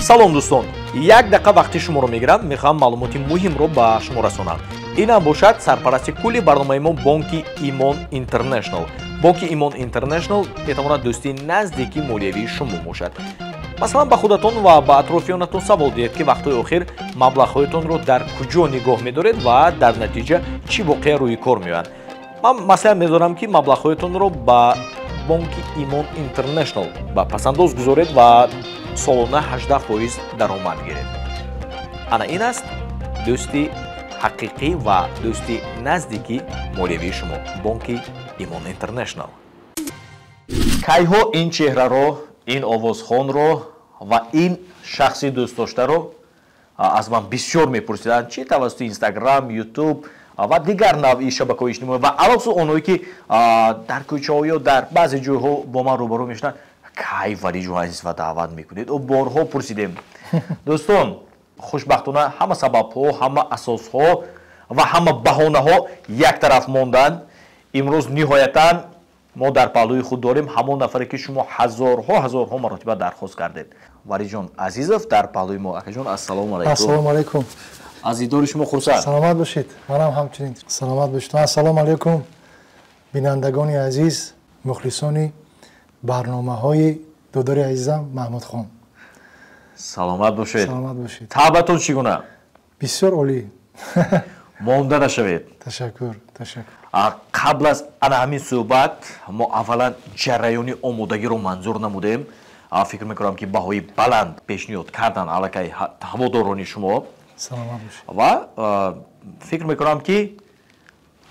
Салом, дӯстон, як дақиқа вақти шуморо мегирам. Мехоҳам маълумоти муҳимро ба шумо расонам. Инам бошад сарпарасти кулли барномаи мо, бонки Имон Интернешнл. Бонки Имон Интернешнл метавонад дӯсти наздики молиявии шумо бошад. Масалан, ба худатон ва ба атрофиёнатон савол диҳед, ки вақтҳои охир маблағҳоятонро дар куҷо нигоҳ медоред ва дар натиҷа чӣ воқеа рӯи кор меояд. Ман маслиҳат медорам, ки маблағҳоятонро ба бонки Имон Интернешнл ба пасандоз гузоред ва солона 18% даромад гиред. Ана ин аст дӯсти ҳақиқӣ ва дӯсти наздики молиявии шумо, бонки Имон Интернешнл. Кайҳо ин чеҳраро, ин овозхонро ва ин шахси дӯстдоштаро аз ман бисёр мепурсиданд, чи тавассути Инстаграм, Ютуб ва дигар навъи шабакаҳои иҷтимоӣ, ва алохусус онҳое, ки дар кӯчаҳо ё дар баъзе ҷойҳо бо ман рӯбарӯ мешуданд: «Кай Валиҷон Азизова даъват мекунед?» О, борҳо пурсидем. Дӯстон, хушбахтона, ҳама сабабҳо, ҳама асосҳо ва ҳама баҳонаҳо як тараф монданд. Имрӯз ниҳоятан мо дар паҳлӯи худ дорем ҳамон нафаре, ки шумо ҳазорҳо, ҳазорҳо маротиба дархост кардед. Валиҷон Азизов дар паҳлӯи мо. Акаҷон, ассалому алайкум. Ассалому алайкум. Аз дидори шумо хурсанд. Саломат бошед, манам ҳамчунин, саломат бошед. Ассалому алайкум, бинандагони азиз, мухлисони барномаҳои додари азизам Маҳмудхон. Саломат бошед. Саломат бошед. Табъатон чӣ гуна? Бисёр олӣ. Монда нашавед. Ташаккур, ташаккур. Қабл аз ана ҳамин суҳбат мо аввалан ҷараёни омодагиро манзур намудем. Фикр мекунам, ки баҳои баланд пешниҳод кардан аллакай ҳаводорони шумо. Саломат бошед. Ва фикр мекунам, ки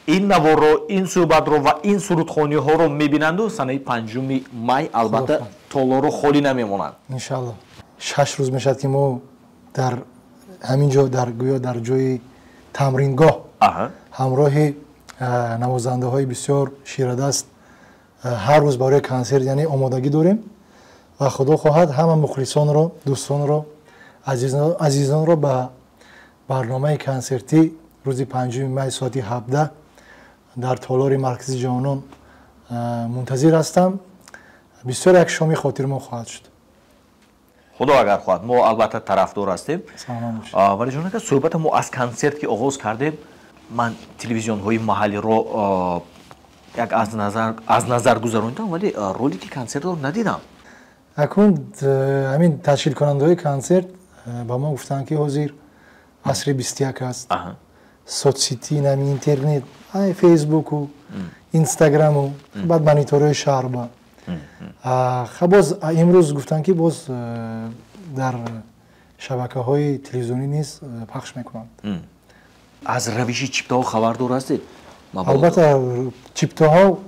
ин наворро, ин суҳбатро ва ин сурудхониҳоро мебинанду санаи 5-уми май албатта толорро холӣ намемонанд. Иншалло. 6 рӯз мешавад, ки мо дар ҳамин ҷо, дар гӯё дар ҷои тамрингоҳ, ҳамроҳи навозандаҳои бисёр ширадаст ҳар рӯз барои консерт, яъне омодагӣ дорем ва худо хоҳад, ҳама мухлисонро, дӯстонро, азизонро ба барномаи консертӣ рӯзи 5-уми май соати 17 дар толори маркази ҷавонон мунтазир ҳастам. Бисёр як шоми хотирмон хоҳад шуд. Худо агар хоҳад, мо албатта тарафдор ҳастем. Валиҷон ака, суҳбата мо аз консерт ки оғоз кардем, ман телевизионҳои маҳаллиро як аз назар гузаронидам, вале ролики консертро надидам. Акнун ҳамин ташкилкунандаҳои консерт ба мо гуфтанд, ки ҳозир асри 21 аст, соцсети, нами интернет, Фейсбуку, Инстаграму, баъд мониторҳои шаҳр ба боз имрӯз гуфтанд, ки боз дар шабакаҳои телевизионӣ низ пахш мекунанд. Аз равиши чиптаҳо хабардор ҳастед? Албатта, чиптаҳо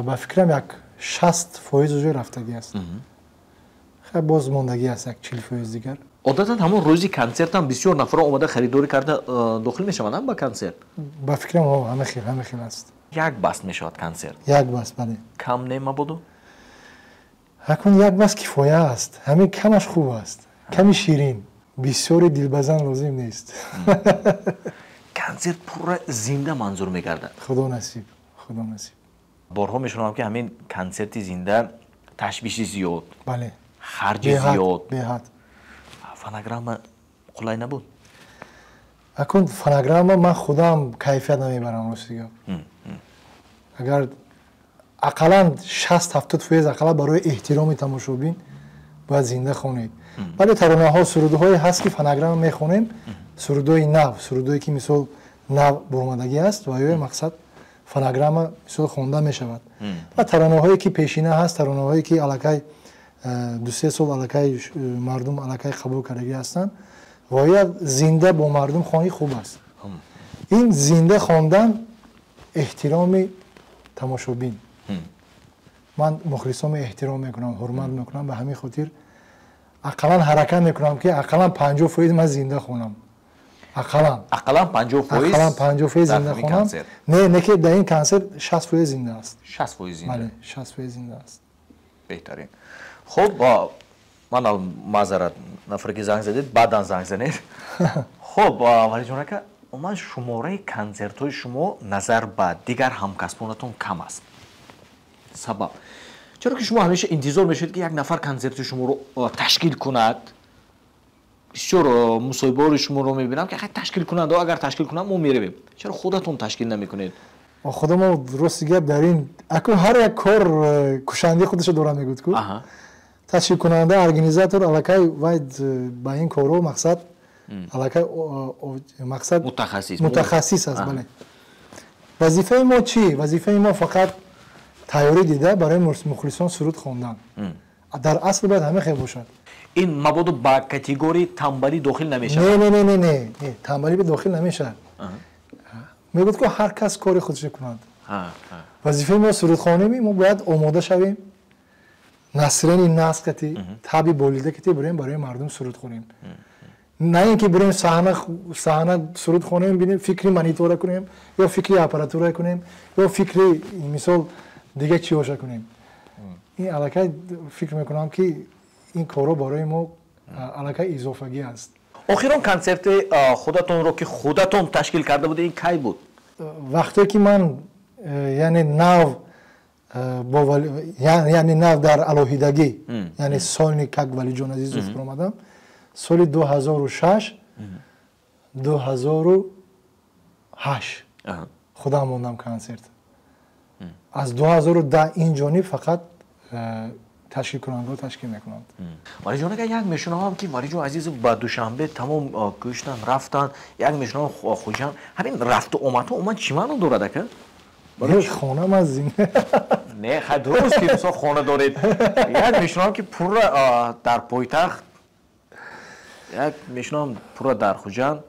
ба фикрам, як 60% уже рафтагӣ аст. Боз мондагӣ аст як 40% дигар. Одатан ҳамон рӯзи консертам бисёр нафарро омада, харидорӣ карда, дохил мешаванд ба консерт. Ба фикрам, ҳама хел аст. Як баст мешавад консерт? Як баст, бале. Кам не мабодо? Акун як баст кифоя аст. Ҳамин камаш хуб аст, ками ширин, бисёри дилбазан лозим нест. Консерт пурра зинда манзур мегардад? Худо насиб, худо насиб. Борҳо мешунавам, ки ҳамин консерти зинда ташвиши зиёд, бале, харҷи зиёд. Беҳад. Фонограмма қулай набуд? Акун фонограмма ман худам кайфият намебарам, рости гап. Агар ақаллан 60-70%, ақаллан барои эҳтироми тамошобин бояд зинда хонед. Вале таронаҳо, сурудҳое ҳаст, ки фонограмма мехонем, сурудҳои нав, сурудҳое, ки мисол нав буромадагӣ аст ва ё мақсад фонограмма мисол хонда мешавад, ва таронаҳое, ки пешина ҳаст, таронаҳое, ки аллакай 2-3 сол аллакай мардум аллакай қабул кардагӣ ҳастанд, бояд зинда бо мардум хонӣ хуб аст. Ин зинда хондан эҳтироми тамошобин. Ман мухлисомо эҳтиром мекунам, ҳурмат мекунам. Ба ҳамин хотир ақаллан ҳаракат мекунам, ки ақаллан 50% ман зинда хонам, ақаллан. Ақаллан 50%? Ақаллан 50% зинда хонам. Не, не, ки дар ин консерт 60% зинда аст. 60% зинда? Бале, 60% зинда аст. Беҳтарин. Хуб, ман маъзарат, нафаре ки занг задед, баъдан занг занед. Хуб, Валиҷон ака, умуман шумораи консертҳои шумо назар ба дигар ҳамкасбонатон кам аст. Сабаб? Чаро ки шумо ҳамеша интизор мешавед, ки як нафар консерти шуморо ташкил кунад. Бисёр мусоҳибаҳои шуморо мебинам, ки ташкилкунандаҳо агар ташкил кунанд, мо меравем. Чаро худатон ташкил намекунед? Худамо, рости гап, дар ин акун ҳар як кор кушандаи худашо дорад, мегӯд ку ташкилкунанда, организатор аллакай вай ба ин корҳо мақсад аллакай мақсад мутахассис аст. Бале, вазифаи мо чӣ? Вазифаи мо фақат тайёрӣ дида барои мухлисон суруд хондан. Дар асл бояд ҳама хел бошад. Ин мабодо ба категорияи тамбалӣ дохил намешавад? Не, не, не, не, не, тамбалӣ дохил намешавад. Мегӯяд ки ҳар кас кори худашо кунад. Вазифаи мо сурудхонем, мо бояд омода шавем, насрени наср кати, таби болида кати бурем барои мардум суруд хонем. На ин ки бурем саҳна суруд хонем, бинем, фикри монитора кунем ё фикри аппаратура кунем ё фикри мисол дига чиҳоша кунем. Ин аллакай фикр мекунам, ки ин корҳо барои мо аллакай изофагӣ аст. Охирон консерти худатонро, ки худатон ташкил карда будед, ин кай буд? Вақте ки ман яъне нав яъне нав дар алоҳидагӣ, яъне сольный как Валиҷон Азизов омадам, соли 2006, 2008 худам мондам консерт. Аз 2010 ин ҷониб фақат ташкилкунандаҳо ташкил мекунанд. Валиҷон, агар як мешунавам, ки Валиҷон Азизов ба Душанбе тамом кӯштан рафтан, як мешунавам Хуҷанд, ҳамин рафту омадҳо умуман чӣ маъно дорад, ака? Хонам аз зин. Не, хай, дуруст, ки мисол хона доред. Як мешунавам, ки пурра дар пойтахт, як мешунавам, пурра дар Хуҷанд.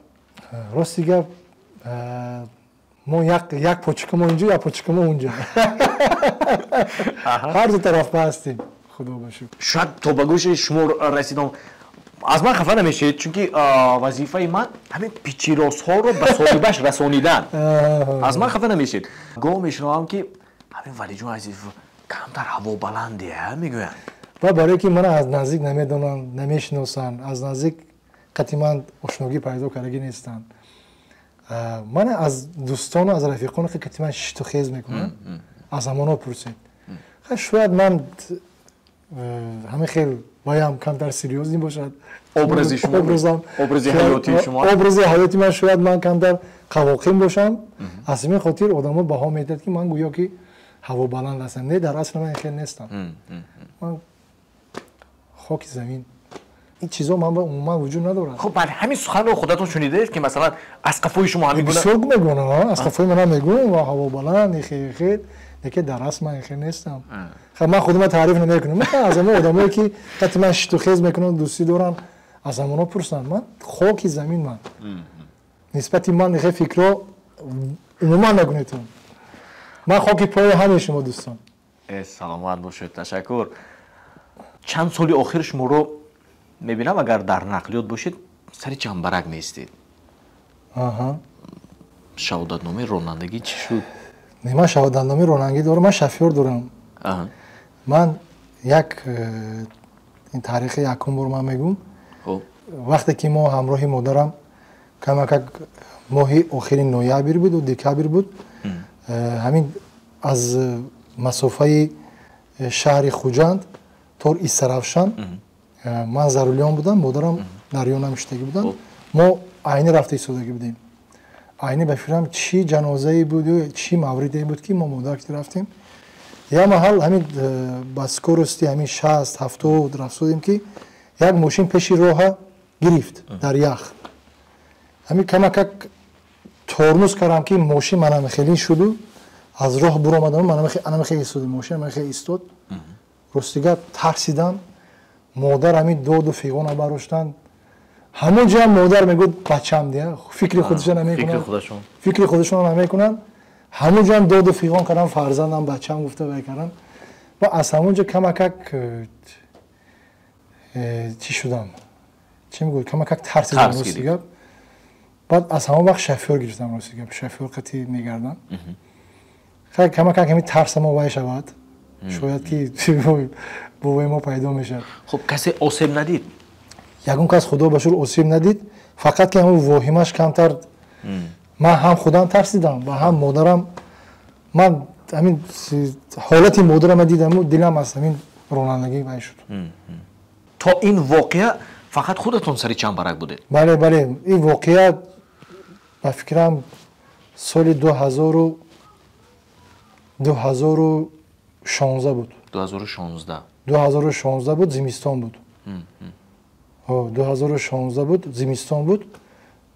Рости гап, мо як почка мо инҷо, як почка мо унҷо, ҳар ду тараф ҳастем, худо ба шукр. Шояд то ба гӯши шумо расидам, аз ман хафа намешавед, чунки вазифаи ман ҳамин пичиросҳоро ба соҳибаш расонидан. Аз ман хафа намешавед. Гоҳ мешунавам, ки ҳамин Валиҷон Азизов камтар ҳавобаланде, мегӯянд. Ва барое ки мана аз наздик намедонанд, намешиносанд, аз наздик қати ман ошногӣ пайдо кардагӣ нестанд. Мана аз дӯстону аз рафиқоне, ки қати ман шишту хез мекунанд, аз ҳамонҳо пурсед. Шояд ман ҳамин хел ваям камтар серьёзный бошад. Образи шумо, образи ҳаётии шумо. Образи ҳаёти ман, шояд ман камтар қавоқим бошам. Аз ҳамин хотир одамо баҳо медиҳад, ки ман гӯё ки ҳавобаланд ҳастам. Не, дар асл ман хел нестам. Ман хоки замин, ин чизо ман ба умуман вуҷуд надорад. Хуб, бале, ҳамин суханро худатон шунидаед, ки масалан аз қафои шумо ҳамин гуна бисёр мегӯянд, аз қафои мана мегӯям ва ҳавобаланд, хел хел, лекин дар асл ман хел нестам. Ман худама таъриф намекунам. Аз ҳамон одамое, ки қати ман шиштухез мекунанд, дӯстӣ доранд, аз ҳамонҳо пурсанд. Ман хоки замин. Ман нисбати ман хел фикрҳо умуман накунедтон. Ман хоки пои ҳамаи шумо, дӯстон. Саломат бошед, ташаккур. Чанд соли охир шуморо мебинам, агар дар нақлиёт бошед, сари чамбарак меистед. Шаҳодатномаи ронандагӣ чӣ шуд? Не, ман шаҳодатномаи ронандагӣ дорам, ман шофёр дорам. Ман як ин таърихи якум бор ман мегӯм. Вақте ки мо ҳамроҳи модарам, камакак моҳи охири ноябр буду декабр буд, ҳамин аз масофаи шаҳри Хуҷанд то Истаравшан ман за рулём будам, модарам дар ёнам иштагӣ буданд. Мо айни рафта истодагӣ будем. Айни ба фикрам, чӣ ҷанозае буд ё чӣ мавриде буд, ки мо модар рафтем. Як маҳал ҳамин ба скорости ҳамин 60-70 рафтодем, ки як мошин пеши роҳа гирифт дар ях. Ҳамин камакак тормоз кардам, ки мошин манам хеле шуду аз роҳ буромадам, анам хеле истоди, мошин анам хеле истод. Рости гап, тарсидам. Модар ҳамин доду фиғона бароштанд. Ҳамон ҷо модар мегӯяд: «Бачам дия фикри худашон намекунанд, фикри худашон намекунанд». Ҳамон ҷоам доду фиғон кардам, фарзандам, бачам гуфта вай кардам. Ва аз ҳамон ҷо камакак чӣ шудам, чӣ мегӯяд, камакак тарсидам, рости гап. Баъд аз ҳамон вақт шофёр гирифтам, рости гап, шофёр қати мегардам. Хай, камакак ҳамин тарсамо вай шавад, шояд ки бобои мо пайдо мешавад. Хуб, касе осеб надид? Ягон кас, худо ба шукр, осеб надид. Фақат ки ҳамон воҳимаш камтар, ман ҳам худам тарсидам ва ҳам модарам. Ман ҳамин ҳолати модарама дидаму дилам аз ҳамин ронандагӣ вай шуд. То ин воқеа Фақат худатон сари чамбарак будед? Бале, бале. Ин воқеа ба фикрам соли 2016 буд. 2016. 2016 буд, зимистон буд. 2016 буд, зимистон буд.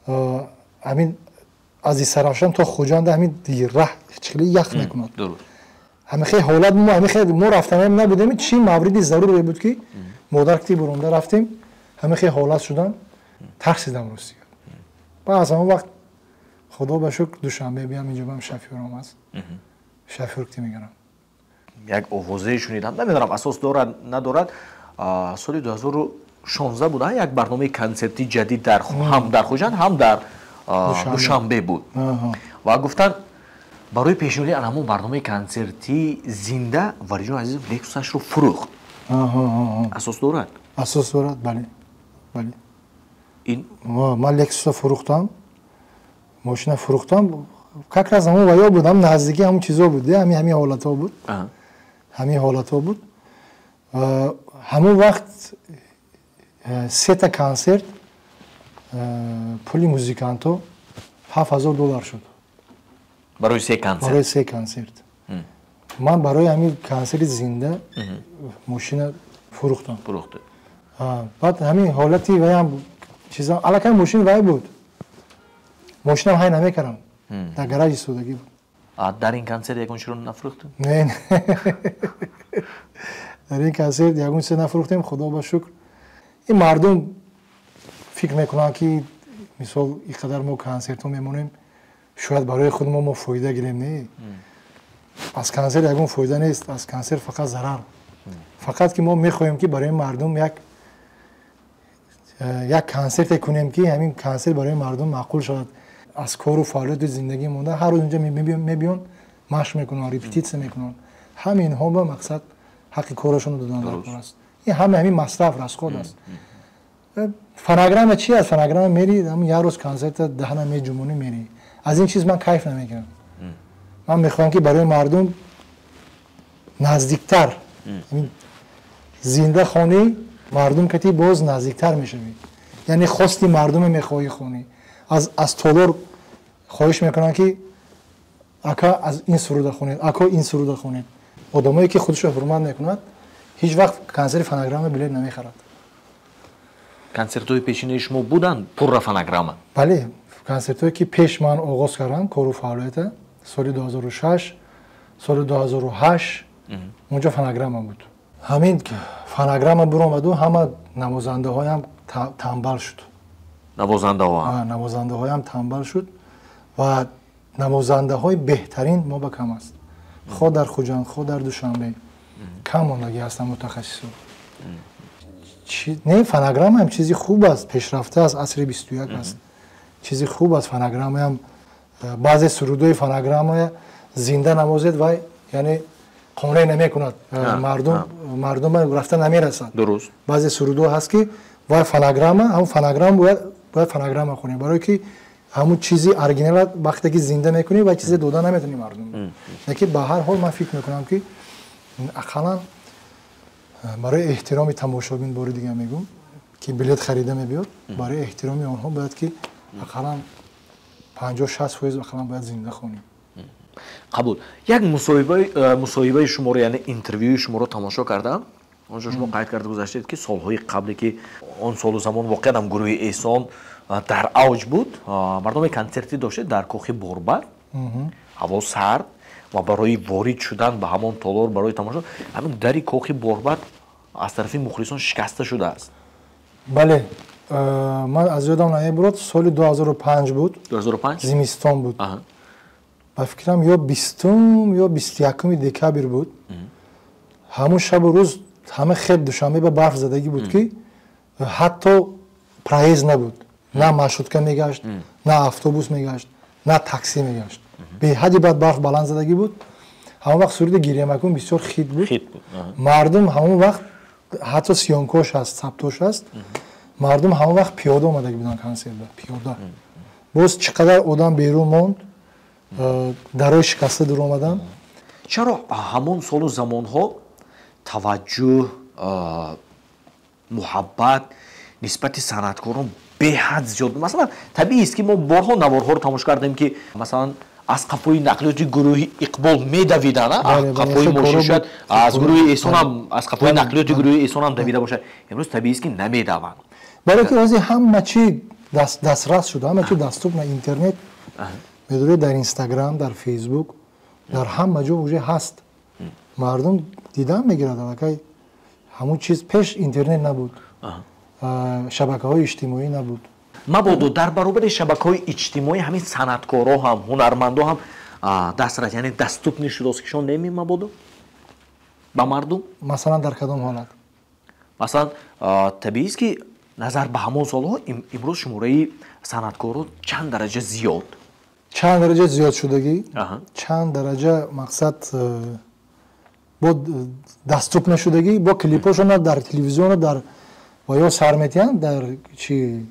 Ҳамин аз Истаравшан то Хуҷанда ҳамин раҳ хеле ях мекунад. Ҳамин хел ҳолат мо ҳамин хел мо рафтанаем набудем, чӣ мавриди заруре буд ки модар ки буронда рафтем, ҳамин хел ҳолат шудам, тарсидам рости. Баъд аз ҳамон вақт худо ба шукр Душанбе биям, инҷо бам шофёрам аст. Шофёр ки мегарам. Як овозае шунидам, намедонам асос дорад надорад, соли 2016 буд, як барномаи консертии ҷадид дар ҳам дар Хуҷанд, ҳам дар Душанбе буд. Ва гуфтанд барои пешниҳоди ан ҳамон барномаи консертии зинда Валиҷон Азизов Лексусашро фурӯхт. Асос дорад? Асос дорад, бале. Бале. Ин ман Лексуса фурӯхтам, мошина фурӯхтам, как раз ҳамон ваё буд, ҳам наздики ҳамон чизо буд, ҳамин ҳолатҳо буд. Ҳамин ҳолатҳо буд. Ҳамон вақт сета консерт пули музикантҳо $7000 шуд. Барои се консерт? Барои се консерт. Ман барои ҳамин консерти зинда мошина фурӯхтам. Фурӯхтед. Баъд ҳамин ҳолати ваям чиза аллакай мошин вай буд. Мошинам ҳай намекардам. Дар гараж истодагӣ буд. Дар ин консерт ягон чиро нафурӯхтем? Не. Дар ин консерт ягон чиз нафурӯхтем, худо ба шукр. Ин мардум фикр мекунанд ки мисол ин қадар мо консертҳо мемонем, шояд барои худ мо фоида гирем. Не, аз консерт ягон фоида нест, аз консерт фақат зарар. Фақат ки мо мехоҳем ки барои мардум як консерте кунем ки ҳамин консерт барои мардум маъқул шавад. Аз кору фаъолияти зиндагӣ монда ҳар рӯз инҷа мебиён, машқ мекунанд, репетитсия мекунанд. Ҳаминҳо ба мақсад ҳаққи корашонро додан даркор аст. Ин ҳама ҳамин масраф, расход аст. Фонограмма чи аст? Фонограмма мери, ҳамин як рӯз консерта даҳана меҷумонӣ мери. Аз ин чиз ман кайф намегирам. Ман мехоҳам ки барои мардум наздиктар зинда хонӣ, мардум кати боз наздиктар мешавӣ. Яъне хости мардуме мехоҳӣ хонӣ. Аз толор хоҳиш мекунанд ки ака аз ин суруда хонед, ако ин суруда хонед. Одамое ки худашро ҳурмат мекунад, ҳеҷ вақт консерти фонограмма билет намехарад. Консертҳои пешинаи шумо буданд пурра фонограмма? Бале, консертҳое ки пеш ман оғоз кардам кору фаъолията соли 2006, соли 2008 онҷо фонограмма буд. Ҳамин фонограмма буромаду ҳама навозандаҳоям танбал шуд. Навозандаҳо? Навозандаҳоям танбал шуд ва навозандаҳои беҳтарин мо ба кам аст. Хо дар Хуҷанд, хо дар Душанбе кам мондагӣ ҳастанд мутахассисо. Не, фонограмма ҳам чизи хуб аст, пешрафта аст, асри 21 аст. Чизи хуб аст фонограммаам. Баъзе сурудҳои фонограмма зинда навозед вай, яъне қонеъ намекунад. Мардум рафта намерасад. Дуруст. Баъзе сурудҳо ҳаст ки вай фонограмма, ҳамон фонограмма бояд фонограмма хонем, барое ки ҳамон чизи оригинала вақте ки зинда мекунӣ вай чизе дода наметавонӣ мардум. Лекин ба ҳар ҳол ман фикр мекунам ки ақаллан барои эҳтироми тамошобин, бори дига мегӯм ки билет харида мебиёд, барои эҳтироми онҳо бояд ки ақаллан 50-60% ақаллан бояд зинда хонем. Қабул. Як мусоҳибаи шуморо, яъне интервюи шуморо тамошо кардам. Онҷо шумо қайд карда гузаштед ки солҳои қабле ки он солу замон воқеан ҳам гурӯҳи Эҳсон дар авҷ буд, барномаи консертӣ доштед дар кохи Борбад, ҳаво сард ва барои ворид шудан ба ҳамон толор барои тамошо ҳамин дари кохи Борбад аз тарафи мухлисон шикаста шудааст. Бале, ман аз ёдам намебурад, соли 2005 буд. 2005? Зимистон буд. Ба фикрам ё 20 ё 21 декабр буд. Ҳамон шабу рӯз ҳама хел Душанбе ба барф задагӣ буд ки ҳатто проезд набуд. На маршрутка мегашт, на автобус мегашт, на такси мегашт. Беҳади бад барф баланд задагӣ буд. Ҳамон вақт суруди гиря макун бисёр хит буд. Мардум ҳамон вақт ҳатто съёмкош ҳаст, сабтош ҳаст. Мардум ҳамон вақт пиёда омадагӣ буданд консертда, пиёда. Боз чӣ қадар одам берун монд, дарои шикаста дур омаданд. Чаро ҳамон солу замонҳо таваҷҷӯҳ, муҳаббат Нисбати санъаткорон беҳад зиёд. Масалан, табиист, ки мо борҳо наворҳоро тамошо кардем, ки масалан аз қафои нақлиёти гурӯҳи Иқбол медавиданд, қафои мошин, шояд аз гурӯҳи Эҳсонам, аз қафои нақлиёти гурӯҳи Эҳсонам давида бошад. Имрӯз табиист, ки намедаванд. Барои ки ҳозир ҳама чи дастрас шуда, ҳама чи доступ на интернет. Медонед, дар Инстаграм, дар Фейсбук, дар ҳама ҷо уже ҳаст. Мардум дидан мегирад аллакай. Ҳамун чиз пеш интернет набуд, шабакаҳои иҷтимоӣ набуд. Мабодо дар баробари шабакаҳои иҷтимоӣ ҳамин санъаткоро ҳам, ҳунармандо ҳам дастрас, яъне доступный шудааст, ки шон неми мабодо ба мардум? Масалан, дар кадом ҳолат? Масалан, табиист, ки назар ба ҳамон солҳо имрӯз шумораи санъаткоро чанд дараҷа зиёд. Чанд дараҷа зиёд шудагӣ, чанд дараҷа мақсад бо доступ нашудагӣ, бо клипошона дар телевизиону дар ва ё сар метиҳанд, дар чи,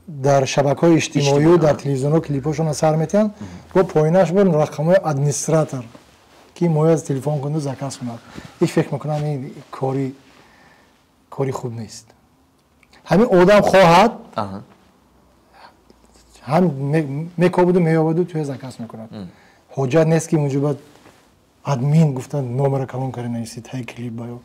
дар шабакаҳои иҷтимоию дар телевизионҳо клипошона сар метиҳанд, бо поинаш бо рақамҳои администратор, ки мояз телефон кунду заказ кунад. Ин фикр мекунам, ин кори хуб нест. Ҳамин одам хоҳад, ҳам мекобуду меёбаду туя заказ мекунад. Ҳоҷат нест, ки унҷо баъд админ гуфта номера калон карда нависи таи клип ба ё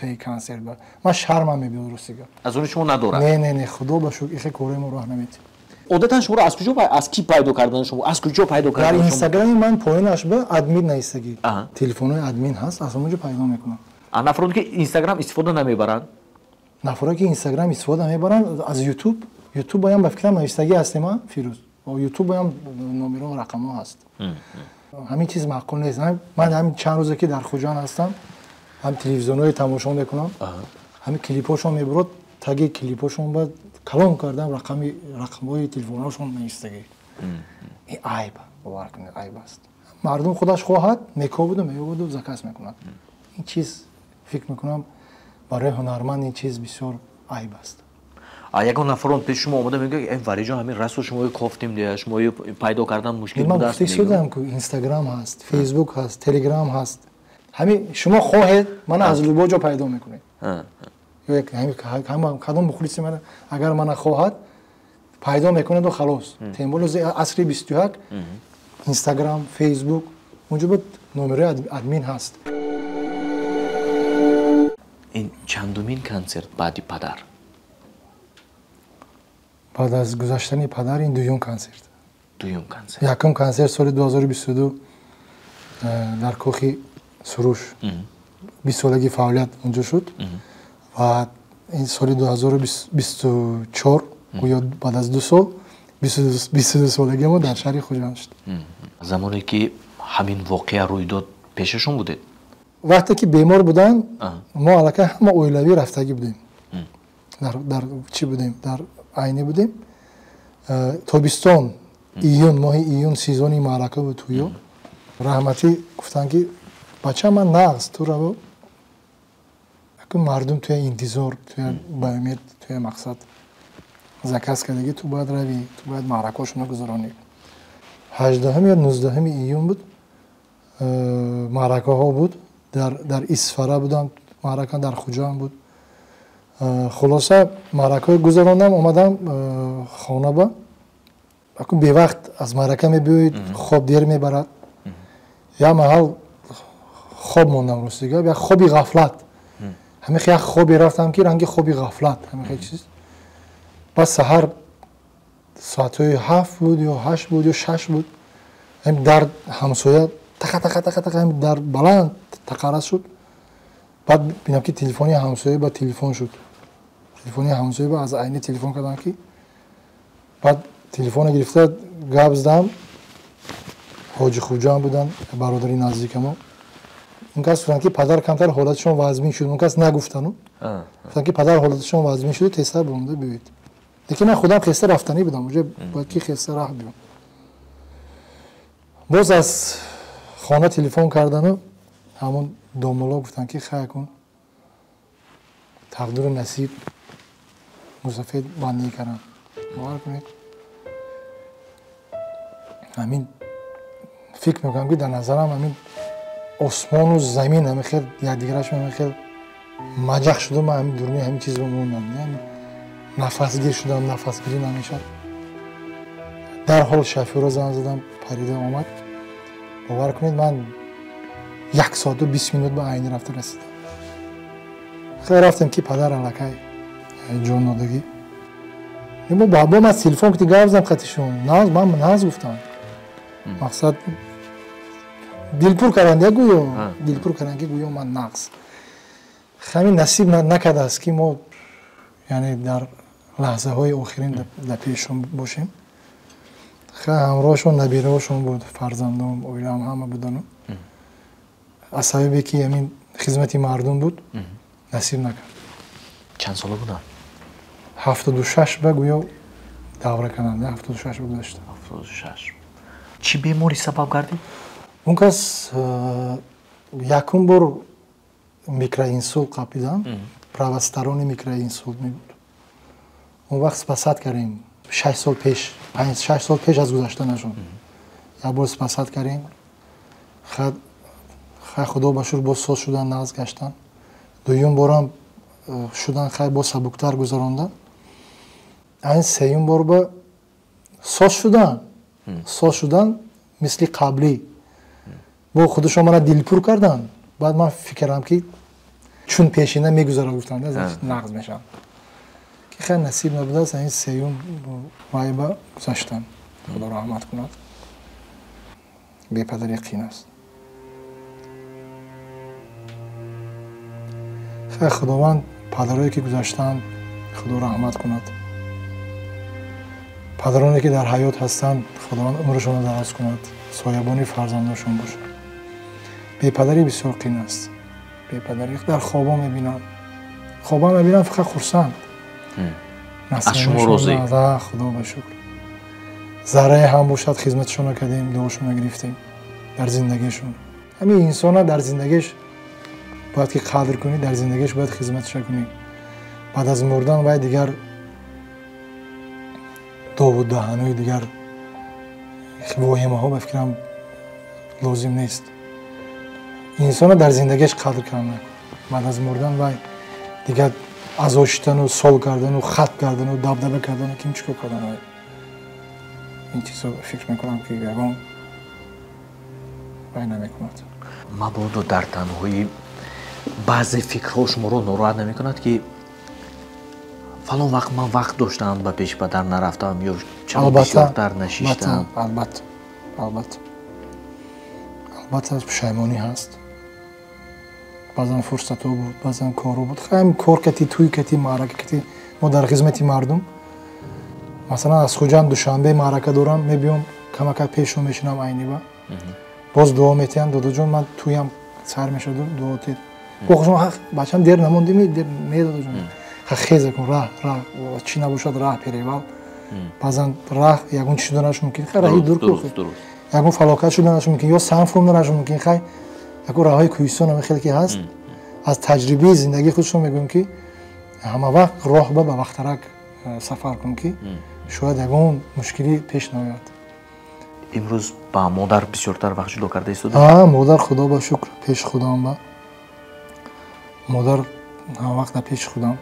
таи консерт ба. Ман шармам мебиёд, рости гап. Аз они шумо надорад? Не, не, не, худо ба шукр, ихе кораи мо роҳ наметиҳад. Одатан шуморо аз куҷо, аз ки пайдо кардан шумо, аз куҷо пайдо кардан? Дар Инстаграми ман поинаш ба админ нависагӣ, телефонҳои админ ҳаст, аз ҳамон ҷо пайдо мекунам. Нафароне ки Инстаграм истифода намебаранд? Нафароне ки Инстаграм истифода мебаранд, аз Ютуб. Ютуб баям ба фикрам навистагӣ ҳастем, а Фирӯз, Ютуб баям номерҳо, рақамҳо ҳаст. Ҳамин чиз маъқул нест. Ман ҳамин чанд рӯзе, ки дар Хуҷанд ҳастам, ҳам телевизионҳои тамошо мекунам, ҳамин клипҳошон мебурод, таги клипҳошон ба калон кардам рақамҳои телефонҳошон навистагӣ. Ин айб, бовар кунед, айб аст. Мардум худаш хоҳад, мекобуду меёбуду заказ мекунад. Ин чиз, фикр мекунам, барои ҳунарманд ин чиз бисёр айб аст. Ягон нафарон пеши шумо омода мегӯяд: «Э, Валиҷон, ҳамин расо шумои кофтем, шумои пайдо кардан мушкил будааст»? Ман гуфта истодам, ку Инстаграм ҳаст, Фейсбук ҳаст, Телеграм ҳаст. Ҳамин шумо хоҳед, мана аз любой ҷо пайдо мекунед. Кадом мухлиси мана агар мана хоҳад, пайдо мекунаду халос. Тем более асри 21, Инстаграм, Фейсбук, унҷо буд, номерои админ ҳаст. Ин чандумин консерт баъди падар? Баъд аз гузаштани падар ин дуюм консерт. Дуюм консерт. Якум консерт соли 2022 дар кохи Суруш, 20-солаги фаъолият унҷо шуд, ва ин соли 2024, гӯё баъд аз 2 сол, 22-солагиамо дар шаҳри Хуҷанд шуд. Замоне ки ҳамин воқеа рӯй дод, пешашон будед? Вақте ки бемор буданд, мо аллакай ҳама оилавӣ рафтагӣ будем, дар чӣ будем, дар Айнӣ будем. Тобистон, июн, моҳи июн, сезони маърака буд, тӯё. Раҳматӣ гуфтанд, ки бача, ман нағз, ту раво, мардум туя интизор, туя ба умед, туя мақсад заказ кардагӣ, ту бояд равӣ, ту бояд маъракаҳошонро гузаронӣ. 18-ҳум ё 19-уми июн буд, маъракаҳо буд, дар Исфара буданд маърака, дар Хуҷанд буд. Хулоса, маъракаҳои гузарондам, омадам хона. Ба бевақт аз маърака мебиёед, хоб дер мебарад. Як маҳал хоб мондам, рости гап, як хоби ғафлат, ҳамин як хобе рафтам, ки ранги хоби ғафлат, ҳамин чиз. Баъд саҳар соатҳои 7 буд ё 8 буд ё 6 буд, ҳамин дар ҳамсоя тақа тақа тақа тақа, ҳамин дар баланд тақарас шуд. Баъд бинам, ки телефони ҳамсоя ба телефон шуд. Телефони ҳамсоя ба аз Айни телефон кардам, ки баъд телефона гирифта гап задам. Ҳоҷи Хуҷанд буданд, бародари наздикамо. Он кас гуфтанд, ки падар камтар ҳолатшон вазмин шуд. Он кас нагуфтану гуфтанд, ки падар ҳолатшон вазмин шуд, тезтар баромада биёед. Лекин ман худам хеста рафтанӣ будам, уже бояд ки хеста рафт биём. Боз аз хона телефон кардану ҳамон домулло гуфтанд, ки хай кун, тақдиру насиб, мусафед бандагӣ кардам. Бовар кунед, ҳамин фикр мекунам, ки дар назарам ҳамин осмону замин ҳамин хел якдигараш ҳамин хел маҷақ шуду, ман ҳамин дуруни ҳамин чизро мондам. Нафасгир шудам, нафасгирӣ намешад. Дарҳол шофёрро занг задам, парида омад. Бовар кунед, ман 1 соату 20 минут ба Айнӣ рафта расидам. Хеле рафтем ки падар аллакай ҷон додагӣ. Бо ман телефон ки гап задам қатишон, наз ман наз гуфтам. Мақсад дилпур карданд, я гӯё дилпур карданд ки гӯё ман нағз. Ҳамин насиб накардааст ки мо яъне дар лаҳзаҳои охирин дар пешшон бошем. Ҳамроҳшон набираҳошон буд, фарзандом, оилаам ҳама будану. Аз сабабе ки ҳамин хизмати мардум буд, насиб накард. Чанд сола буданд? 76 ба гӯё давра карданд, 76 ба гузашта. 76. Чӣ беморӣ сабаб гардид? Он кас якум бор микроинсулт қапидан, правосторонний микроинсулт мебуд. Он вақт спасат кардем, 6 сол пеш, 5-6 сол пеш аз гузаштанашон. Як бор спасат кардем. Хай худо ба шукр боз соз шудан, нағз гаштан. Дуюм борам шудан, хай боз сабуктар гузарондан. Айн сеюм бор ба соз шудан. Соз шудан мисли қаблӣ. Бо худашон мана дилпур кардан. Баъд ман фикрам ки чун пешина мегузарад гуфтанд, нағз мешавам. Ки хай насиб набудааст, айн сеюм вай ба гузаштан. Худо раҳмат кунад. Бепадарӣ қин аст. Хай Худованд падарое ки гузаштанд, Худо раҳмат кунад. Падароне ки дар ҳаёт ҳастанд, Худованд умрашонро дароз кунад, соябони фарзандошон бошад. Бепадарӣ бисёр қин аст. Бепадарӣ дар хобо мебинам. Хобо мебинам фақат хурсанд. Аз шумо розӣ? Худо ба шукр. Заррае ҳам бошад хизматшонро кардем, дуошонро гирифтем дар зиндагишон. Ҳамин инсона дар зиндагиш бояд ки қадр кунӣ, дар зиндагиш бояд хизматша кунӣ. Баъд аз мурдан вай дигар дову даҳануи дигар воҳимаҳо ба фикрам лозим нест. Инсона дар зиндагиш қадр кардан. Баъд аз мурдан вай дигар азо шидану сол кардану хат кардану дабдаба кардану ким чӣ кор кардан вай. Ин чизо фикр мекунам ки ягон вай намекунад. Мабодо дар танҳоӣ баъзе фикрҳо шуморо нороҳат намекунад ки фалон вақт ман вақт доштам, ба пеши падар нарафтам ё чаро бисёртар нашиштам? Албатта, албатта, албатта пушаймонӣ ҳаст. Баъзан фурсатҳо буд, баъзан корҳо буд. Ҳам кор кати, тӯй кати, маърака кати, мо дар хизмати мардум. Масалан, аз Хуҷанд Душанбе маърака дорам, мебиём, камакак пешон мешинам Айниба. Боз дуо метиҳам, додоҷон, ман тӯям сар мешаду дуо тед. Бо бачам дер намондими, дер не додоҷон. Хеза кун, раҳ, раҳ, чӣ набошад, раҳ перевал. Баъзан раҳ ягон чӣ шуданаш мумкин, хай раҳи дур ку, ягон фалокат шуданаш мумкин, ё санг фурӯданаш мумкин, хай ягон раҳҳои кӯҳистон ҳам хеле ки ҳаст. Аз таҷрибаи зиндагии худшон мегӯям ки ҳама вақт роҳ ба вақтарак сафар кун ки шояд ягон мушкилӣ пеш наояд. Имрӯз ба модар бисёртар вақт ҷудо карда истода? Модар худо ба шукр пеши худам ба. Модар ҳама вақт дар пеши худам.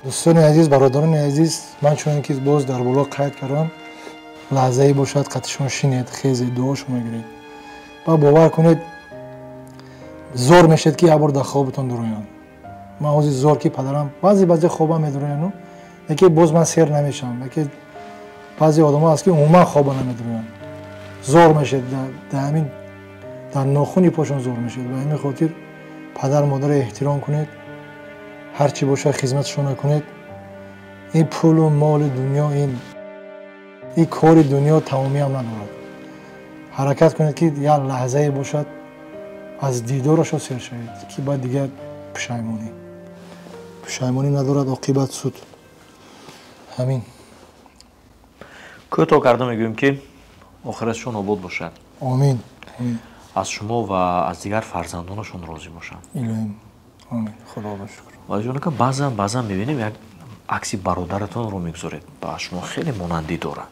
Дӯстони азиз, бародарони азиз, ман чунон ки боз дар боло қайд кардам, лаҳзае бошад қатишон шинед, хезед, дуошонро гиред. Ба бовар кунед, зор мешавед ки як бор дар хобатон дуроянд. Ман ҳозир зор ки падарам баъзе хоба медурояну, яке боз ман сер намешавам, яке баъзе одамо ҳаст ки умуман хоба намедуроянд. Зор мешавед, дар ҳамин дар нохуни пошон зор мешавед. Ба ҳамин хотир падар модарро эҳтиром кунед, ҳар чӣ бошад хизматшонро кунед. Ин пулу моли дунё, ин кори дунё тамомиам надорад. Ҳаракат кунед ки як лаҳзае бошад аз дидорашо сер шавед, ки баъд дигар пушаймонӣ. Пушаймонӣ надорад, оқибат суд. Ҳамин. Кӯтоҳ карда мегӯем ки охиратшон обод бошад. Омин. Аз шумо ва аз дигар фарзандонашон розӣ бошанд. Илоҳим. Омин. Худо ба шукр. Валиҷон ака, баъзан мебинем як акси бародаратонро мегузоред, ба шумо хеле монандӣ дорад.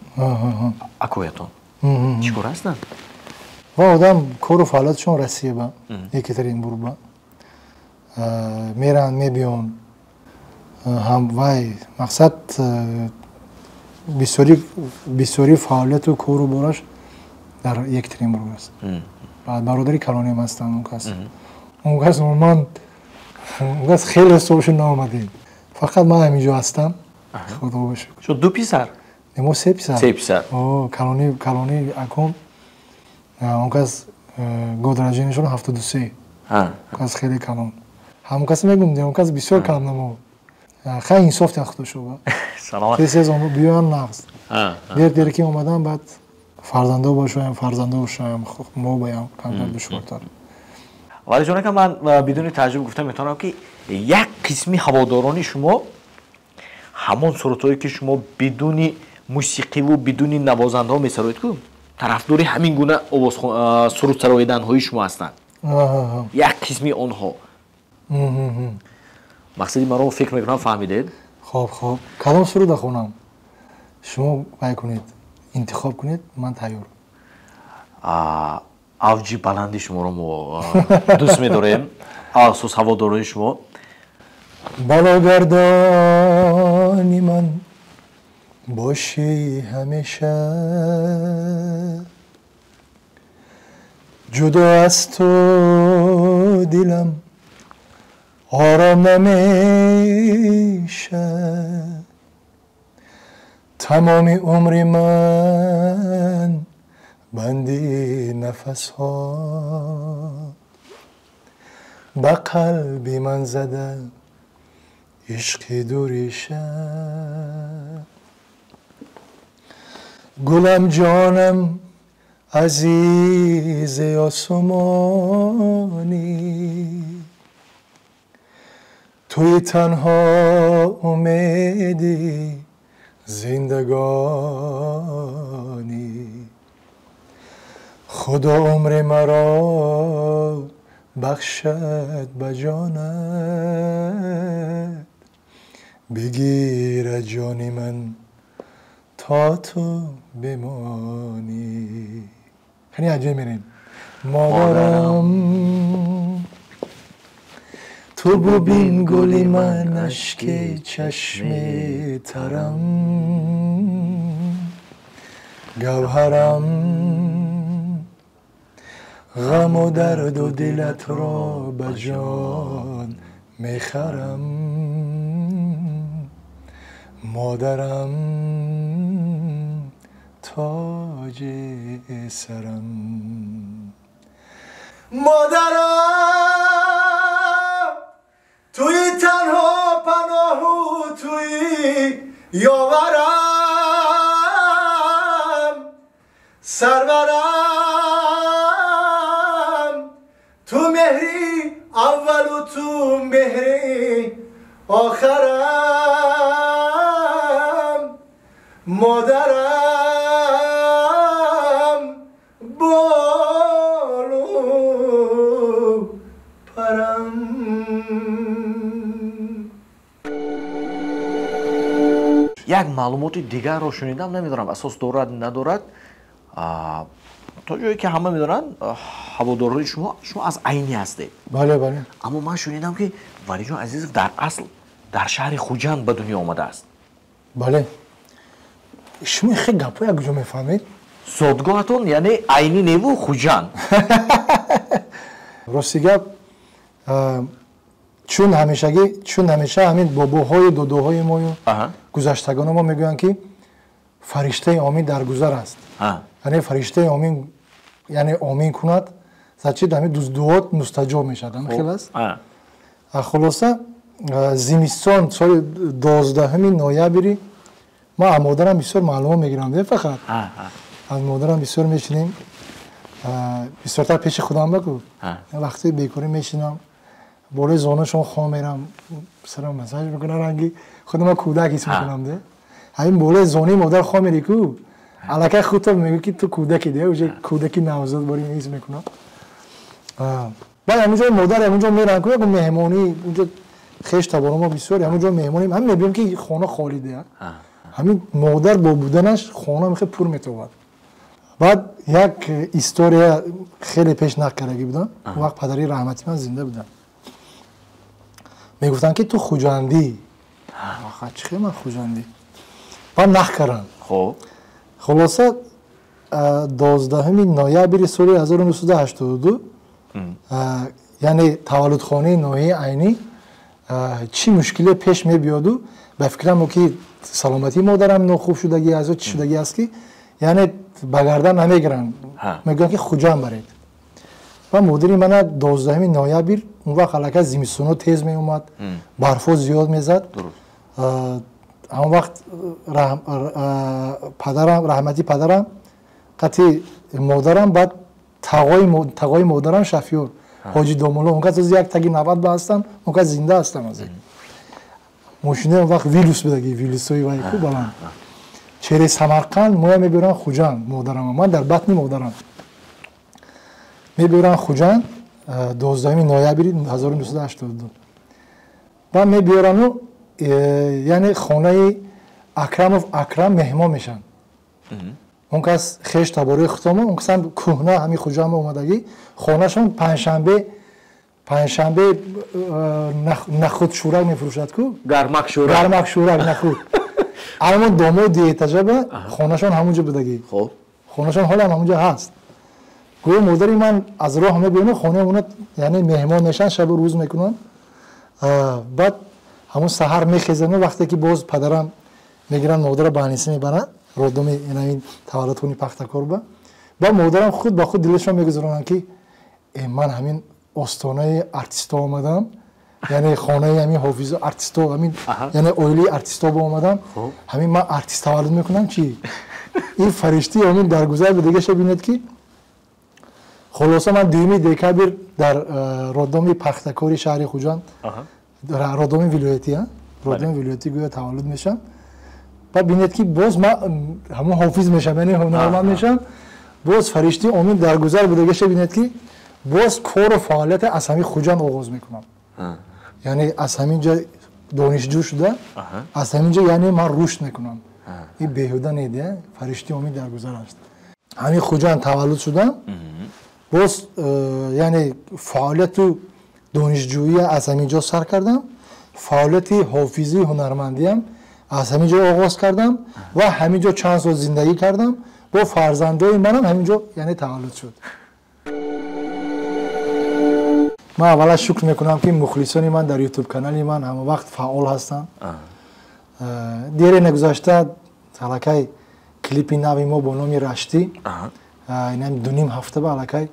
Акоятон чӣ кор ҳастанд? Ва одам кору фаъолиятшон Россия ба, Екатеринбург ба. Меранд, мебиёнд. Ҳам вай мақсад бисёри фаъолияту кору бораш дар Екатеринбург аст. Баъд бародари калоним ҳастанд он кас. Он кас умуман он кас хеле солшо наомадем. Фақат ман ҳаминҷо ҳастам. Худо бошукр. Шумо ду писар? Мо се писар. Се писар. Калони аком он кас год рождениешон 73. Он кас хеле калон. Ҳамон кас мегум, он кас бисёр кам намо. Хай инсоф тя худо шува. Саломат. Тез биёян нағз. Дер ки омадан баъд фарзандо бошоям, фарзандо бошоям, мо баям камтар душвортар. Валиҷон ака, ман бидуни таъҷуб гуфта метавонам, ки як қисми ҳаводорони шумо ҳамон сурудҳое ки шумо бидуни мусиқиву бидуни навозандаҳо месароед ку, тарафдори ҳамин гуна сурудсароиданҳои шумо ҳастанд. Як қисми онҳо. Мақсади маро фикр мекунам фаҳмидед. Хоб, хоб. Кадом суруда хонам? Шумо вай кунед, интихоб кунед, ман тайёр. Авҷи баланди шуморо мо дӯст медорем, асос ҳаводорони шумо. Балогардони ман бошӣ ҳамеша, ҷудо аз ту дилам ором намеша. Тамоми умри ман банди нафасҳо, ба қалби ман зада ишқи дуриша. Гулам ҷонам азизи осмонӣ, туи танҳо умеди зиндагонӣ. Худо умри маро бахшад ба ҷонат, бигирад ҷони ман то ту бимонӣ. Хеле аҷиб мерем. Модарам ту бубин гули ман, ашки чашми тарам, гавҳарам, ғаму дарду дилатро ба ҷон мехарам. Модарам тоҷи сарам. Модарам туи танҳо паноҳу туи ёварам, сарварам, ту меҳри аввалу ту меҳри охарам. Модарам болу парам. Як маълумоти дигарро шунидам, намедонам асос дорад надорад. То ҷое ки ҳама медонанд ҳаводорҳои шумо, шумо аз Айнӣ ҳастед. Бале, бале. Аммо ман шунидам ки Валиҷон Азизов дар асл дар шаҳри Хуҷанд ба дунё омадааст. Бале. Шумо хеле гапҳо як ҷо мефаҳмед? Зодгоҳатон яъне Айнӣ неву Хуҷанд. Рости гап, чун ҳамешагӣ, чун ҳамеша ҳамин бобоҳою додоҳои мою гузаштагоно мо мегӯянд ки фариштаи омин дар гузар аст. Яъне фариштаи омин, яъне омин кунад, зачи ҳамин дуо мустаҷоб мешавад. Ҳамин хел аст. Хулоса, зимистон соли 12 ноябри ман аз модарам бисёр маълумот мегирам, не фақат аз модарам бисёр мешинем, бисёртар пеши худам бакӯ. Вақти бекорӣ мешинам, болои зонушон хом мерам, сарам массаж мекунам, ранги худама кӯдак ҳис мекунам. Де ҳамин болои зони модар хом мери ку, аллакай худто мегӯ ки ту кӯдаки, де уже кӯдаки навзод бори ҳис мекунам. Баъд ҳаминҷо модар ҳаминҷо мерам ку, як меҳмонӣ унҷо хеш таборо мо бисёр ҳаминҷо меҳмонӣ, ҳам мебинем ки хона холӣ де. Ҳамин модар бо буданаш хона мехе пур метобад. Баъд як история хеле пеш нақл кардагӣ будам. Он вақт падари раҳмати ман зинда буданд. Мегуфтанд ки ту хуҷандӣ. Чӣ ман хуҷандӣ? Баъд нах карданд. Хулоса 12 ноябри соли 1982, яъне таваллудхонаи ноҳияи Айнӣ чӣ мушкиле пеш мебиёду, ба фикрам ки саломатии модарам нохуб шудагӣ аст ё чӣ шудагӣ аст, ки яъне ба гардан намегиранд, мегӯянд ки Хуҷанд баред. Ва модари мана 12 ноябр, он вақт аллакай зимистоно тез меомад, барфо зиёд мезад. Ҳамон вақт падарам, раҳмати падарам, қати модарам, баъд тағои модарам Шафиёр ҳоҷи домулло, он кас як таги 90 ба ҳастанд, он кас зинда ҳастанд. Аз мошинаи он вақт Вилус будаги, Вилусҳои вай ку баланд, через Самарқанд моя мебиёранд Хуҷанд. Модарам, ман дар батни модарам, мебиёранд Хуҷанд 12 ноябри 1982. Баъд мебиёрану яъне хонаи Акрамов Акрам меҳмон мешаванд. Он кас хеш табораи худомо, он касам кӯҳна ҳамин Хуҷанд омадагӣ, хонашон панҷшанбе нахуд шӯрак мефурӯшад ку, гармак шӯрак, гармак шӯрак нахуд. Аммо домои дуэтажаба хонашон ҳамунҷо будагӣ, хонашон ҳолам ҳамунҷо ҳаст. Гӯё модари ман аз роҳ мебиёну хонаи она яъне меҳмон мешаванд, шабу рӯз мекунанд. Баъд ҳамун саҳар мехезану вақте ки боз падарам мегиранд, модара ба Аниса мебаранд, роддоми ин таваллудхони Пахтакорба. Баъд модарам худ ба худ дилашон мегузаронанд, ки ман ҳамин остонаи артисто омадам, яъне хонаи ҳамин ҳофизо артисто, ҳамин яъне оилаи артисто ба омадам, ҳамин ман артист таваллуд мекунам, чи ин фариштаи ҳамин даргузар ба дигаша бинед. Ки хулоса ман 2 декабр дар роддоми Пахтакори шаҳри Хуҷанд, роддоми вилоятӣ, роддоми вилоятӣ гӯё таваллуд мешавам. Баъд бинед, ки боз ман ҳамон ҳофиз мешавам, яъне ҳунарманд мешавам. Боз фариштаи омин даргузар будагаша бинед, ки боз кору фаъолияте аз ҳамин Хуҷанд оғоз мекунам, яъне аз ҳамин ҷо донишҷӯ шуда, аз ҳамин ҷо яъне ман рушд мекунам. Ин беҳуда не, фариштаи омин даргузар аст. Ҳамин Хуҷанд таваллуд шудам, боз яъне фаъолияту донишҷӯӣ аз ҳамин ҷо сар кардам, фаъолияти ҳофизии ҳунармандиам аз ҳамин ҷо оғоз кардам ва ҳамин ҷо чанд сол зиндагӣ кардам. Бо фарзандои манам ҳамин ҷо яъне таваллуд шуд. Ман аввала шукр мекунам, ки мухлисони ман дар ютуб канали ман ҳама вақт фаъол ҳастанд. Дере нагузашта аллакай клипи нави мо бо номи Раштӣ, инам 2.5 ҳафта ба аллакай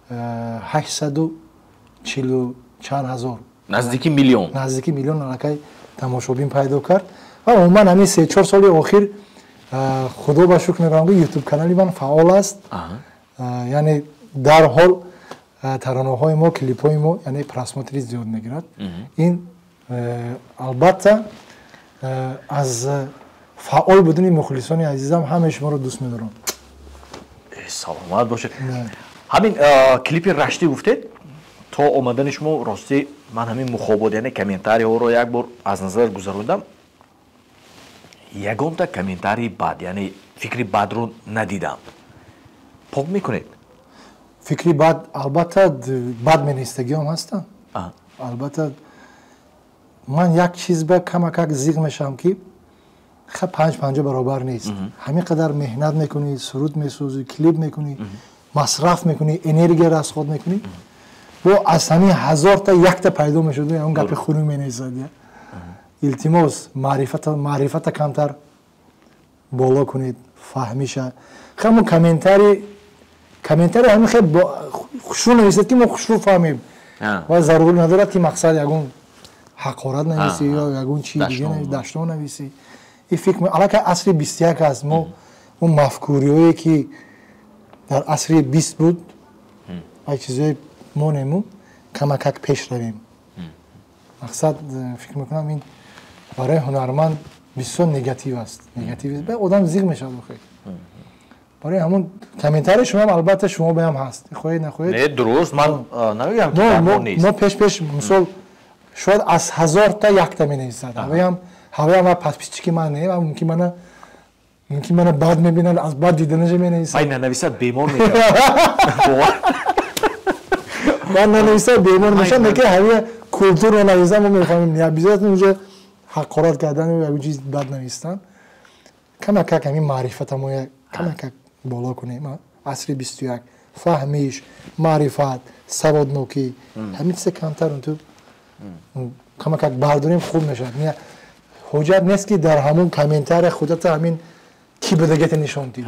840 чанд ҳазор, наздики миллион, наздики миллион аллакай тамошобин пайдо кард. Ва умуман ҳамин 3-4 соли охир, худо ба шукр мекунам, ки ютуб канали ман фаъол аст, яъне дарҳол таронаҳои мо, клипҳои мо яъне просмотри зиёд мегирад. Ин албатта аз фаъол будани мухлисони азизам. Ҳамаи шуморо дӯст медорам. Саломат бошед. Ҳамин клипи Раштӣ гуфтед, то омадани шумо ростӣ ман ҳамин мухобот, яъне комментариҳоро як бор аз назар гузарондам, ягонта комментарии бад, яъне фикри бадро надидам. Пок мекунед? Фикри бад, албатта, бад менавистагиҳом ҳастанд. Албатта, ман як чиз ба камакак зиқ мешавам, ки ха 5-50 баробар нест. Ҳамин қадар меҳнат мекунӣ, суруд месозӣ, клип мекунӣ, масраф мекунӣ, энергия расход мекунӣ, бо аз ҳамин 1000-та якта пайдо мешуд, он гапи хунук менависад. Илтимос, маърифата камтар боло кунед, фаҳмиша. Ҳамон комментари ҳамин хел хушрӯ нависед, ки мо хушрӯ фаҳмем, ва зарур надорад, ки мақсад ягон ҳақорат нависӣ ё ягон чи дига дашно нависӣ. Ин фикр аллакай асри 21 аст. Мо он мафкуриҳое, ки дар асри 20 буд, ай чизҳои монему камакак пеш равем. Мақсад, фикр мекунам, ин барои ҳунарманд бисёр негатив аст, негатив, одам зиқ мешавад охир. Барои ҳамон комментарии шумоам, албатта, шумо баям ҳаст, хоҳед нахоҳед. Не, дуруст, ман намегӯям, ки дар нест. Мо пеш мисол шояд аз 1000-та якта менависад, ҳавоям ва подписчики ман не, мумкин мана бад мебинад, аз бад диданаша менависад. Ай, нанависад, бемор мешавад. Ман нанависад, бемор мешавад, лекин ҳавоя культурно нависад, мо мефаҳмем, не обязательно уже ҳақорат кардан ягон чиз бад навистан. Камакак ҳамин маърифатамо камакак боло кунем. Асри 21 фаҳмиш, маърифат, саводнокӣ, ҳамин чиза камтар ту камакак бардорем, хуб мешавад. Ҳоҷат нест, ки дар ҳамон комментария худата ҳамин ки будагета нишон дид,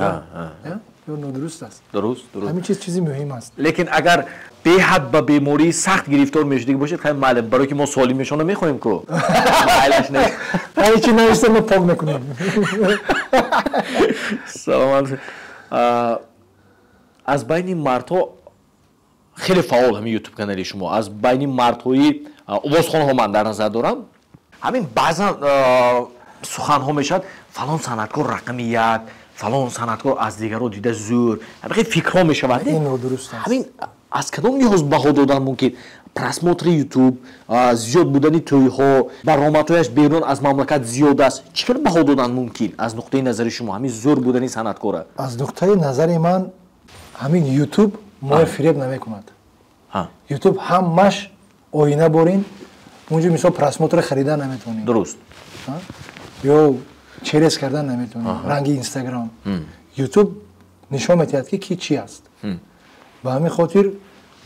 ё нодуруст аст. Дуруст, дуруст. Ҳамин чиз чизи муҳим аст. Лекин агар беҳад ба бемории сахт гирифтор мешудагӣ бошед, хай маълум, барои ки мо солимешонро мехоҳем ку. Майлаш не. Ҳеҷ навишта, мо пок мекунем. Саломат. Аз байни мардҳо хеле фаъол ҳамин ютуб канали шумо. Аз байни мардҳои овозхонҳо ман дар назар дорам. Ҳамин баъзан суханҳо мешавад, фалон санъаткор рақами як, фалон санъаткор аз дигарро дида зӯр, ҳамин фикрҳо мешавад. Ин нодуруст аст. Ҳамин аз кадом лиҳоз баҳо додан мумкин? Просмотри ютуб, зиёд будани тӯйҳо, баромадҳояш берун аз мамлакат зиёд аст. Чӣ хел баҳо додан мумкин аз нуқтаи назари шумо ҳамин зӯр будани санъаткора? Аз нуқтаи назари ман, ҳамин ютуб моро фиреб намекунад. Ютуб ҳамаш оина борин, унҷо мисол просмотр харидан наметавонӣ. Ё через кардан наметавонӣ, ранги инстаграм. Ютуб нишон медиҳад, ки ки чӣ аст. Ба ҳамин хотир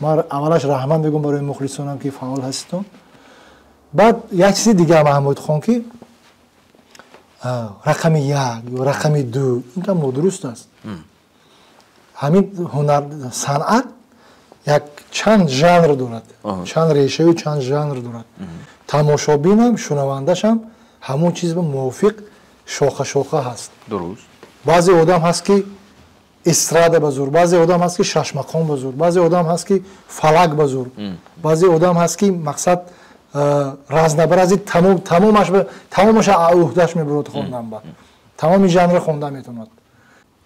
ман аввалаш раҳмат мегӯм барои мухлисонам, ки фаъол ҳаститон. Баъд як чизи дигар, Маҳмудхон, ки рақами як ё рақами ду, ин кам нодуруст аст. Ҳамин ҳунар, санъат як чанд жанр дорад, чанд решаю чанд жанр дорад. Тамошобинам, шунавандашам ҳамон чиз ба мувофиқ шоха шоха ҳаст. Баъзе одам ҳаст, ки эстрада ба зур, баъзе одам ҳаст, ки шашмақом ба зур, баъзе одам ҳаст, ки фалак ба зур, баъзе одам ҳаст, ки мақсад разнообразие, тамомаша уҳдаш мебурад хондан, ба тамоми жанра хонда метавонад.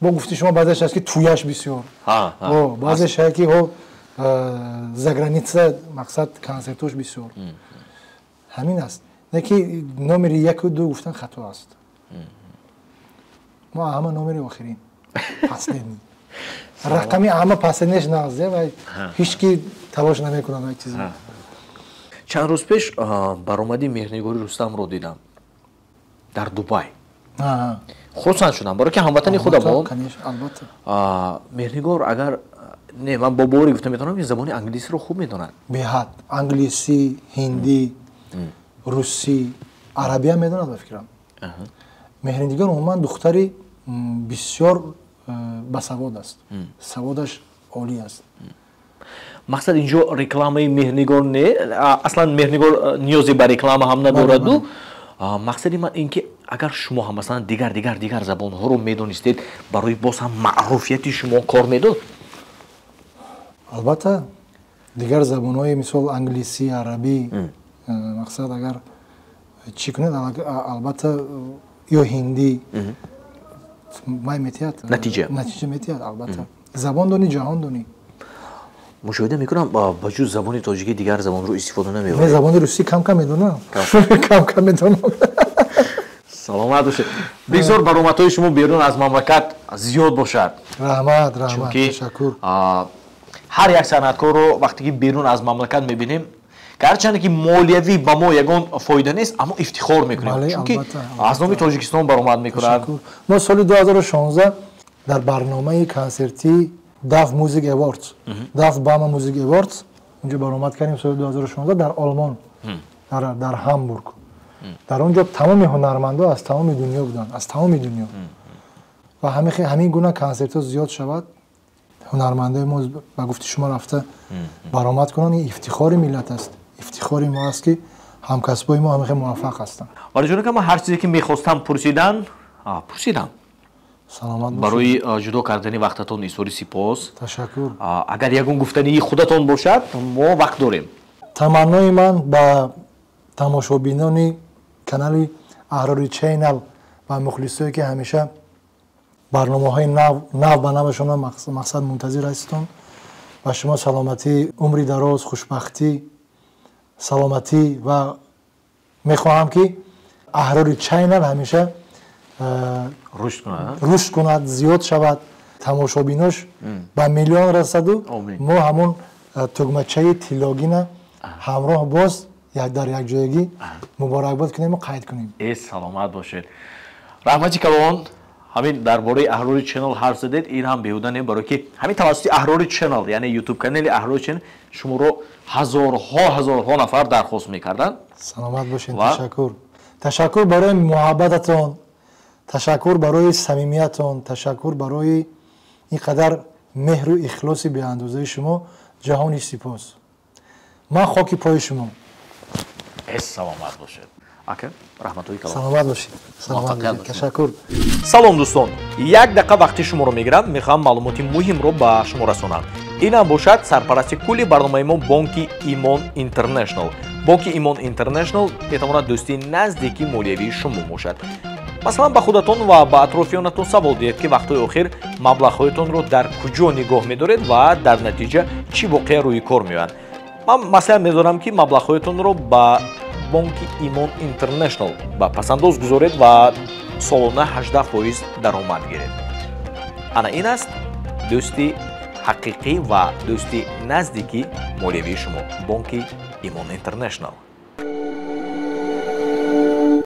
Бо гуфти шумо, баъзеш ҳаст, ки тӯяш бисёр, баъзеш ҳаст, ки за граница мақсад консертош бисёр. Ҳамин аст. Не ки номери яку ду гуфтан хато аст. Мо ҳама номери охирин, последний, рақами ҳама последнеш нағзе ва ҳеҷ ки талош намекунад вай чиз. Чанд рӯз пеш баромади Меҳрнигори Рустамро дидам дар Дубай. Хурсанд шудам, барои ки ҳамватани худамон. Меҳрнигор, агар не, ман бо боварӣ гуфта метавонам, ки забони англисиро хуб медонад. Беҳад. Англисӣ, ҳиндӣ, русӣ, арабиам медонад, ба фикрам. Меҳрнигор умуман духтари бисёр басавод аст, саводаш олӣ аст. Мақсад инҷо рекламаи Меҳрнигор не, аслан Меҳрнигор ниёзе ба реклама ҳам надораду. Мақсади ман ин ки агар шумо ҳам масалан дигар дигар дигар забонҳоро медонистед, барои боз ҳам маъруфияти шумо кор медод. Албатта, дигар забонҳои, мисол, англисӣ, арабӣ, мақсад агар чӣ кунед, албатта, ё ҳиндӣ май метиҳад. Натиҷа. Натиҷа метиҳад, албатта. Забон донӣ, ҷаҳон донӣ. Мушоҳида мекунам, ба ҷуз забони тоҷикӣ дигар забонро истифода намебаред. Забони русӣ кам кам медонам, кам кам медонам. Саломат бошед. Бисёр баромадҳои шумо берун аз мамлакат зиёд бошад. Раҳмат, раҳмат, ташаккур. Ҳар як санъаткорро вақте ки берун аз мамлакат мебинем, гарчанде ки молиявӣ ба мо ягон фоида нест, аммо ифтихор мекунем, чунки аз номи Тоҷикистон баромад мекунад. Мо соли 2016 дар барномаи консертии DAF Music Awards, DAF Bama Music Awards, унҷо баромад кардем соли 2016 дар Олмон, дар Ҳамбург. Дар он ҷо тамоми ҳунармандо аз тамоми дунё буданд, аз тамоми дунё. Ва ҳамин гуна консертҳо зиёд шавад, ҳунармандои мо, ба гуфти шумо, рафта баромад кунанд, ин ифтихори миллат аст, ифтихори мо аст, ки ҳамкасбои мо ҳамихел муваффақ ҳастанд. Валиҷон ака, ман ҳар чизе ки мехостам пурсидан, пурсидам. Саломат бошед. Барои ҷудо кардани вақтатон изҳори сипос. Ташаккур. Агар ягон гуфтании худатон бошад, мо вақт дорем. Таманнои ман ба тамошобинони канали Аҳрори Ченал ва мухлисое, ки ҳамеша барномаҳои нав ба навашона мақсад мунтазир ҳастон, ба шумо саломатӣ, умри дароз, хушбахтӣ, саломатӣ ва мехоҳам, ки Аҳрори Чайнал ҳамеша рушд кунад, зиёд шавад, тамошобинош ба миллион расаду мо ҳамон тугмачаи тиллогина ҳамроҳ боз Дар якҷоягӣ муборакбод кунем ва қайд кунем. Э, саломат бошед, раҳмати калон. Ҳамин дар бораи Аҳрори Channel ҳарф задед, ин ҳам беҳуда не, барое ки ҳамин тавассути Аҳрори Channel, яъне YouTube канали Аҳрори Channel, шуморо ҳазорҳо ҳазорҳо нафар дархост мекарданд. Саломат бошед, ташаккур, ташаккур барои муҳаббататон, ташаккур барои самимиятон, ташаккур барои ин қадар меҳру ихлоси беандозаи шумо. Ҷаҳони сипос, ман хоки пои шумо. Э, саломат бошед, ака, раҳматҳои калон. Саломат бошед, саломат бошед, ташаккур. Салом, дӯстон, як дақиқа вақти шуморо мегирам, мехоҳам маълумоти муҳимро ба шумо расонам. Инам бошад сарпарасти кулли барномаи мо, бонки Имон Интернешнл. Бонки Имон Интернешнл метавонад дӯсти наздики молиявии шумо бошад. Масалан, ба худатон ва ба атрофиёнатон савол диҳед, ки вақтҳои охир маблағҳоятонро дар куҷо нигоҳ медоред ва дар натиҷа чӣ воқеа рӯи кор меоянд. Ман маслиҳат медорам, ки маблағҳоятонро ба бонки Имон Интернешнл ба пасандоз гузоред ва солона 18% даромад гиред. Ана ин аст дӯсти ҳақиқӣ ва дӯсти наздики молиявии шумо, бонки Имон Интернешнл.